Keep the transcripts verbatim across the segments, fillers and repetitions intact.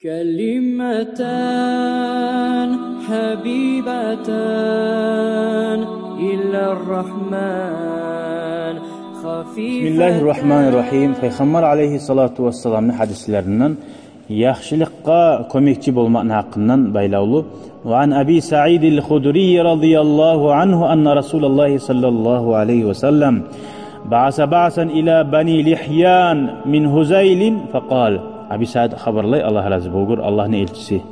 كلمتان حبيبتان إلى الرحمن خفيفتان. Бисмиллагьи ррагьмани ррагьим. Пайхаммар алайгьи ссалату вассаламны гьадислеринден яхшылыкъгъа кёмекчи болмакъны гьакъындан байлавлу. وعن أبي سعيد الخدري رضي الله عنه أن رسول الله صلى الله عليه وسلم بعث بعثا إلى بني لحيان من هذيل فقال. Аби Саид хабарлай, Аллагь рази болгъур, Аллагьны элчиси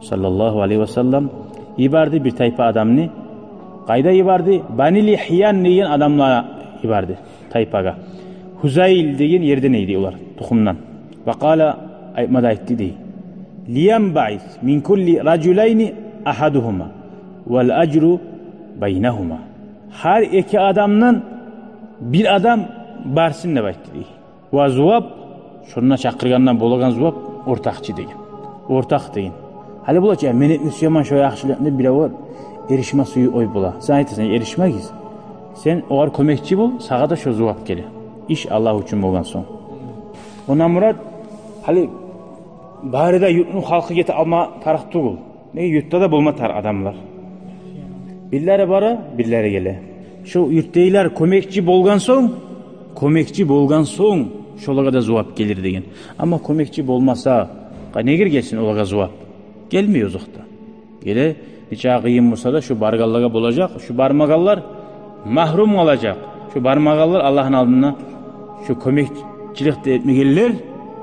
саллаллагьу алайгьи васаллам йиберди бир тайпа адамны. Къайда йиберди? Бани Лигьян деген адамлагъа йиберди, тайпагъа. Гьузайл деген ерден эди олар, тухумдан. وقال, айтма да айтды дей: لينبعث من كل رجلين أحدهما والأجر بينهما. Гьар эки адамдан бир адам барсын деп айтды дей. Ва зувап, шонда чакъыргъандан болагъан зувап ортакъчы деген. Ортакъ деген. Гьали бола чы, я, мен этме сюемен шо яхшылыкъны, биревлер эришме сюе, ой бола. Сен айтасан, эришмегиз. Сен огъар кёмекчи бол, сагъа да шо зувап геле. Иш Аллагь учун болгъан сонг. Ондан мурат, гьали бары да юртну халкъы гете алма тарыкъ тюгюл. Не, юртда да болма тарыкъ адамлар. Бирлери бара, бирлери геле. Шо юртдагъылар кёмекчи болгъан сонг, кёмекчи болгъан сонг, шолагъа да зувап гелир деген. Амма кёмекчи болмаса, къа-, негер гелсин олагъа зувап? Гелмей озокъда. Геле, нече къыйын болса да, шо баргъанлагъа болажакъ, шо бармагъанлар магьрюм къалажакъ. Шо бармагъанлар Аллагьны алдында, шо кёмекчилик де этмегенлер,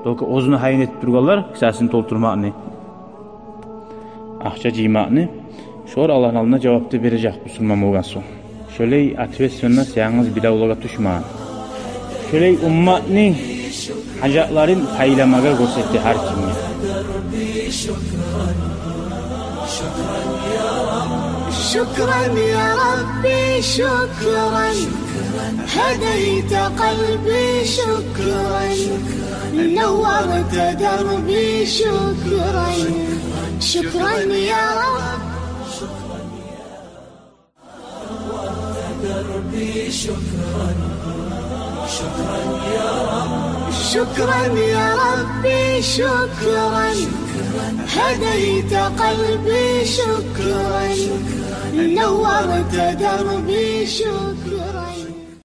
только оьзюню гьайын этип тургъанлар, кисасыны толтурмакъны, акъча жыймакъны, шолар Аллагьны алдында жавап да бережек, бусурман болгъан сонг. Шолай ответственность янгыз бир авлагъа тюшмей. Шолай умматны гьажатларын пайламагъа гёрсете гьар кимге. شكرا يا ربي، شكرا، هديت قلبي، شكرا، نورت دربي، شكرا، شكرا يا رب. شكرا يا ربي، شكرا، هديت قلبي، شكرا، نورت دربي، شكرا.